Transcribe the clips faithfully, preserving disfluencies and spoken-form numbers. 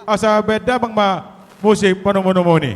Asa baen damang ma musik panomunomuna i.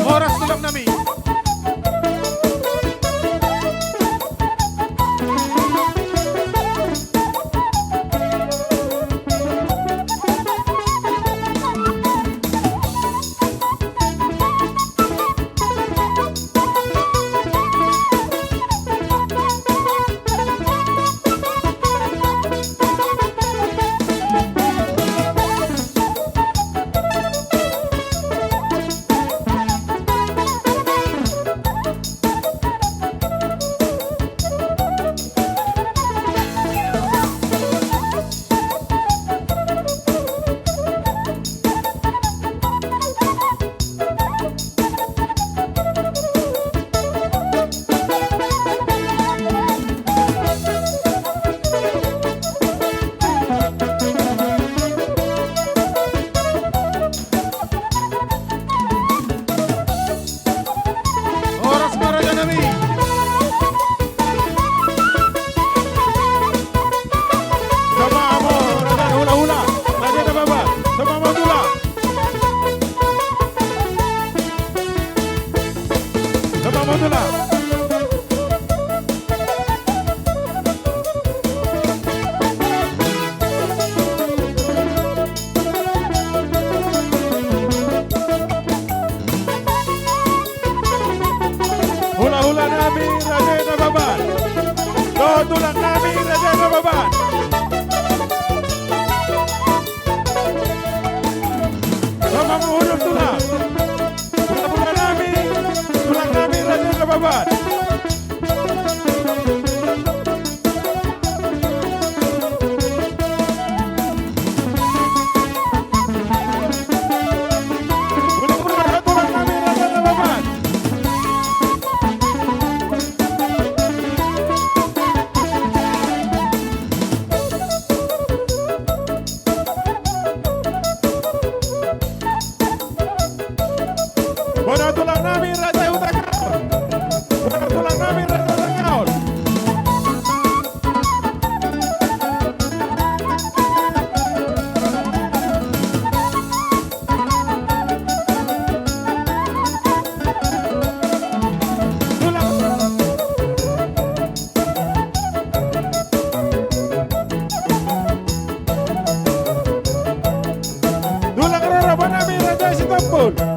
Horas tulang nami. Horas ma raja nami. Sama amo raja hulahula, raja na baban. Sama amo tulang. Sama amo tulang. Hulahula nami raja na baban. Dohot tulang nami raja na baban. Sama amo tulang. Hulahula nami, tulang nami raja na baban. Bona tulang nami raja Hutagalung. Bona tulang nami raja Hutagalung. Tulang rorobot nami raja Sitompul.